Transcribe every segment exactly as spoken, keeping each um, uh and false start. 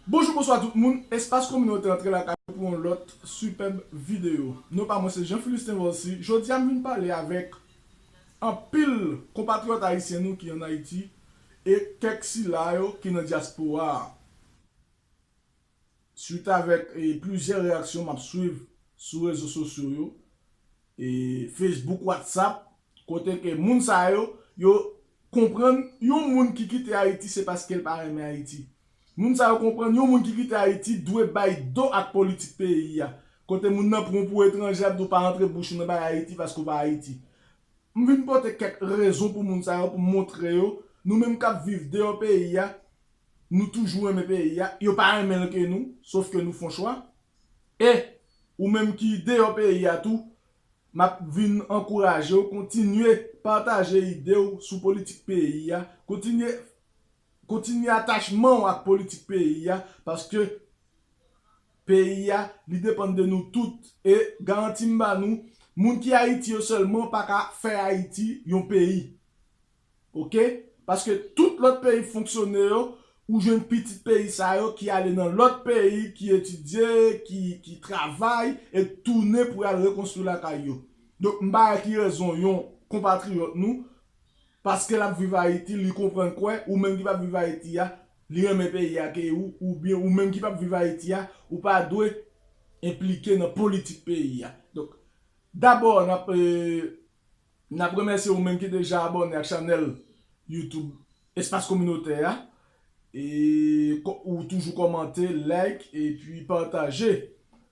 Bonjou, bonswa tout moun. Espas Kominotè antre lakay ou pou yon lòt sipèb videyo. Non pa mwen se Jean Philistin Volcy. Jodi a m vin pale avèk anpil konpatriyòt ayisyen nou ki ann Ayiti e kèk sila yo ki nan dyaspora a. Swit avèk e plizyè reyaksyon m ap swiv sou rezo sosyo yo, e Facebook, WhatsApp, kote ke moun sa yo, yo konprann yon moun ki kite Ayiti se paske l pa renmen Ayiti. Moun sa yo konprann yon moun ki kite Ayiti dwe bay do ak politik peyi a. Kote moun nan pran w pou etranje, ap di w pa rantre bouch ou nan bagay Ayiti paske w pa Ayiti. M vin pote kèk rezon pou moun sa yo, pou m montre yo, nou menm k ap viv deyò peyi a, nou toujou renmen peyi a, yo pa renmen l ke nou, sof ke nou fè yon chwa. E ou menm ki deyò peyi a tou, m ap vin ankouraje w kontinye pataje ide w sou politik peyi a, kontinye, kontinye atachman w ak politik peyi a, paske peyi a, li depann de nou tout. E garanti m ba nou, moun ki Ayiti yo sèlman pa ka fè Ayiti yon peyi. Oke? Paske tout lòt peyi fonksyone yo, ou jwenn pitit peyi sa yo ki ale nan lòt peyi, ki etidye, ki, ki travay, e tounen pou y al rekonstwi lakay yo. Donk, m pa wè ki rezon yon konpatriyòt nou, paske l ap viv Ayiti, li konprann kwè, ou menm ki p ap viv Ayiti a, li renmen peyi a ke ou, oubyen ou menm ki p ap viv Ayiti a, ou pa dwe enplike nan politik peyi a. Donk, dabò, n ap, e, n ap remèsye ou menm ki deja abòne ak chanèl YouTube Espas Kominotè a. E ko-, ou toujou kòmante, like, epi pataje.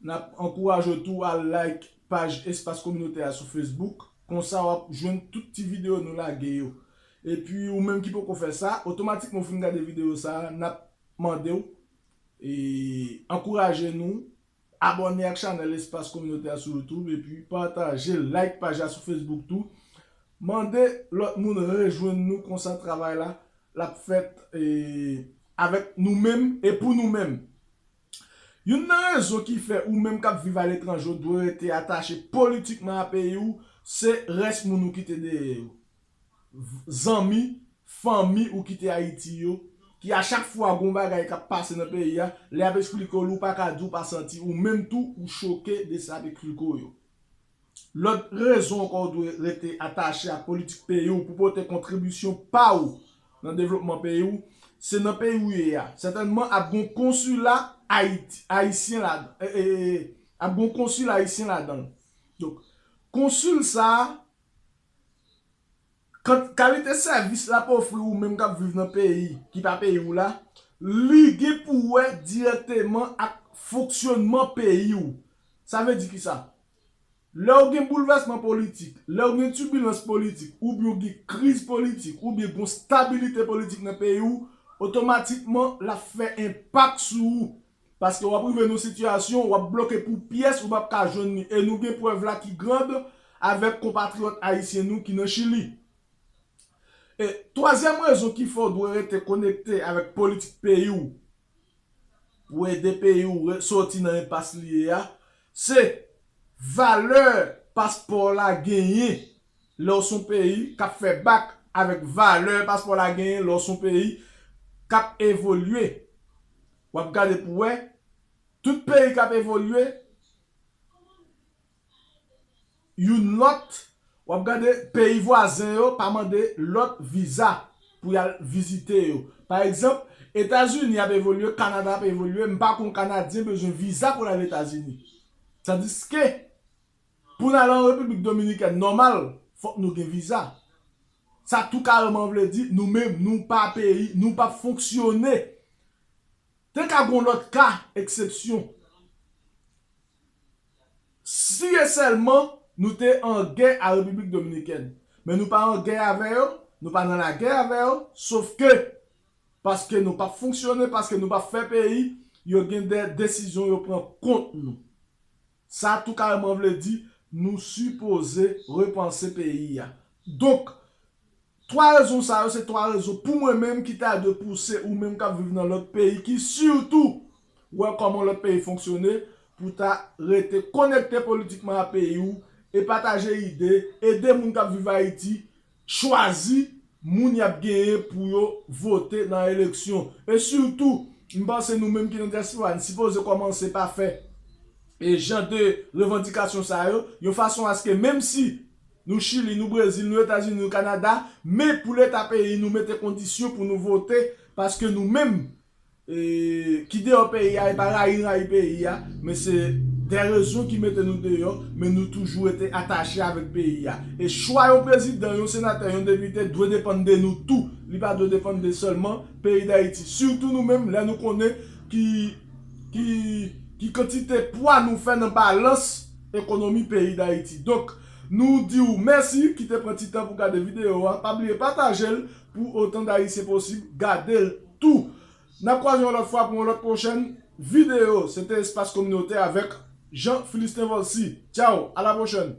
N ap ankouraje w tou al like paj Espas Kominotè a sou Facebook. Konsa w ap jwenn tout ti videyo nou lage yo. Epi ou menm ki poko fè sa, otomatikman w fin gade videyo sa a, n ap mande w, e, ankouraje nou abòne ak chanèl Espas Kominotè a sou YouTube, epi pataje, like paj la sou Facebook tou. Mande lòt moun rejwenn nou, konsa travay la, l ap fèt, e, avèk nou menm e pou nou menm. Youn nan rezon ki fè ou menm k ap viv aletranje w dwe rete atache politikman a peyi w, se rès moun ou kite dèyè yo. V-, zanmi, fanmi ou kite Ayiti yo, ki a chak fwa gon bagay k ap pase nan peyi a, lè y ap eksplike w li, ou pa ka di w pa santi, ou menm tou, ou choke de sa y ap eksplike w yo. Lòt rezon ankò ou dwe rete atache ak politik peyi w pou pote kontribisyon pa w nan devlopman peyi w, se nan peyi w ye a. Sètènman, ap gon konsila Ayiti, ayisyen ladan, e, e, e, ap gon konsila ayisyen ladan l. Donk, konsil sa a, kan-, kalite sèvis l ap ofri ou menm k ap viv nan peyi ki pa peyi w la, li gen pou wè dirèkteman ak fonksyònman peyi w. Sa vle di kisa? Lè w gen boulvèsman politik, lè w gen tibilans politik, oubyen w gen kriz politik, oubyen gon stabilite politik nan peyi w, otomatikman, l ap fè enpak sou ou. Paske w ap rive nan yon sitiyasyon, w ap bloke pou pyès, ou p ap ka jwenn li. E nou gen prèv la ki grand avèk konpatriyòt ayisyen nou ki nan Chili. E twazyèm rezon ki fè w dwe rete konekte avèk politik peyi w, pou ede peyi w re-, soti nan enpas li ye a, se valè paspò w la genyen lè w se yon peyi k ap fè bak, avèk valè paspò w la genyen lè w se yon peyi k ap evolye. W ap gade pou wè, tout peyi k ap evolye, youn lòt, w ap gade peyi vwazen yo pa mande lòt viza pou y al vizite yo. Pa egzanp, Etazini ap evolye, Kanada ap evolye, m pa kwè yon Kanadyen bezwen viza pou l al Etazini. Tandiske, pou n al an Repiblik Dominikèn, nòmal, fòk nou gen viza. Sa tou kareman vle di, nou menm, nou pa peyi, nou p ap fonksyone. Te ka gon lòt ka, eksepsyon. Si e sèlman nou te an gè a Repiblik Dominikèn. Men nou pa an gè avè yo, nou pa nan lagè avè yo, sof ke paske nou p ap fonksyone, paske nou p ap fè peyi, yo gen de desizyon yo pran kont nou. Sa tou kareman vle di, nou sipoze repanse peyi a. Donk, twa rezon sa yo, se twa rezon pou mwen menm ki ta dwe pouse ou menm k ap viv nan lòt peyi, ki sitou wè kòman lòt peyi fonksyone, pou ta rete konekte politikman a peyi w e pataje ide, ede moun k ap viv Ayiti chwazi moun y ap genyen pou yo vote nan eleksyon. E sitou, M panse nou menm ki nan dyaspora, n sipoze kòmanse pa fè e jan de revandikasyon sa yo, yon fason aske menm si nou Chili, nou Brezil, nou Etazini, nou Kanada, men pou leta peyi nou mete kondisyon pou nou vote, paske nou menm e, ki deyò peyi a, e pa rayi n rayi peyi a, men se de rezon ki mete nou deyò, men nou toujou rete atache avèk peyi a. E chwa yon prezidan, yon senatè, yon depite dwe depann de nou tou. Li pa dwe depann de sèlman peyi Dayiti. Sitou nou menm, lè nou konnen ki, ki, ki kantite pwa nou fè nan balans ekonomi peyi Dayiti. Donk, nou di w mèsi ki te pran ti tan pou gade videyo a. Pa bliye pataje l pou otan d Ayisyen posib gade l tou. N ap kwaze yon lòt fwa pou yon lòt pwochèn videyo. Se te Espas Kominotè avèk Jean Philistin Volcy. Tchao, à la prochaine.